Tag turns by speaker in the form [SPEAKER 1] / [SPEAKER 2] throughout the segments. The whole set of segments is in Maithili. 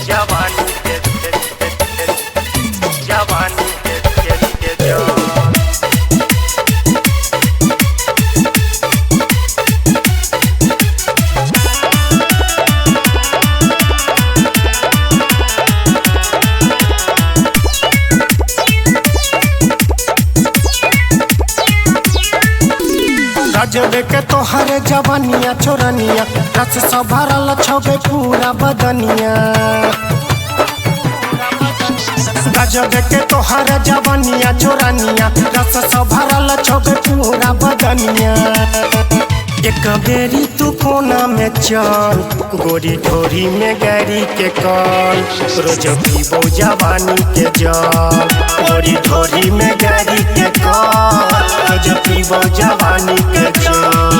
[SPEAKER 1] जवानी के जवानी के जल।
[SPEAKER 2] गजब के तोहर जवनिया चोरनिया, रस से भरल छबे पूरा बदनिया। गजब के तोहर जवनिया चोरनिया, रस से भरल छबे पूरा बदनिया। एक बेरी तू कोना में चल, गोरी ढोरी में गैरी के कल, रोज पीबो जवानी के जल। गोरी ढोरी में गैरी के कल, रोज पीबो जवानी के जल।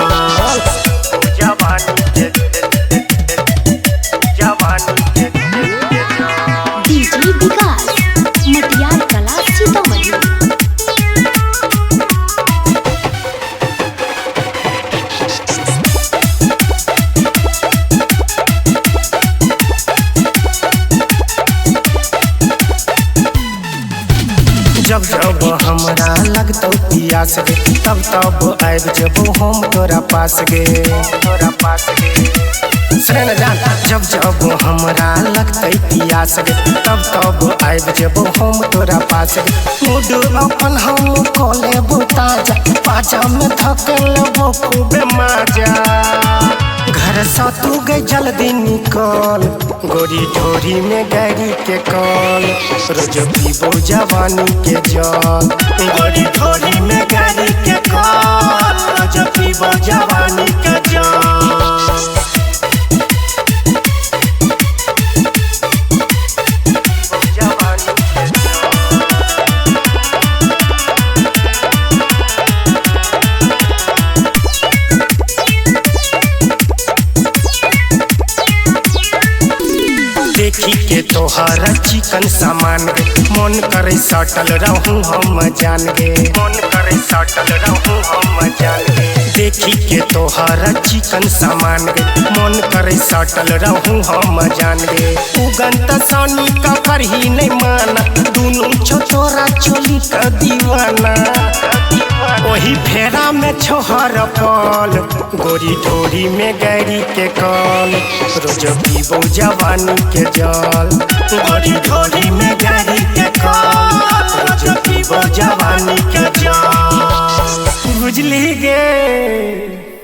[SPEAKER 1] जवानी के जवानी के जल।
[SPEAKER 3] डीजे विकास मटियार कला सीतामढ़ी।
[SPEAKER 2] जब जब हमरा लगतौ पियास गे, तब तब आबि जबो हम तोरा पास गे,
[SPEAKER 1] तोरा पास गे।
[SPEAKER 2] सुने न जान, जब जब हमरा लगतै पियास गे, तब तब आबि जबो हम तोरा पास गे। मूड अपन हम कऽ लेबो ताजा, पाजा में धक लेबो खूबे माजा। घर सँ तू गे जल्दी निकल, गोरी ढोरी में गैरी के कल, रोज पीबो जवानी के जल। गोरी ढोरी में गैरी के कल, रोज पीबो जवानी के जल।
[SPEAKER 1] जवानी के जल।
[SPEAKER 2] देखी के तोहर चिकन सामान गे, मन करे सटल रहूं हम जान गे,
[SPEAKER 1] मन करे सटल रहूं हम जान गे।
[SPEAKER 2] देखी के तोहर चिकन सामान गे, मन करे सटल रहूं हम जान गे। उगन त सानी का करही नहीं माना, दुनू छो तोरा चोली का दीवाना। ओही फेरा में छोहर पल, गोरी ढोरी में गैरी के कल, रोज पीबो जवानी के जल। गोरी ढोरी में गैरी के कल, रोज पीबो जवानी के जल। बुझली गे।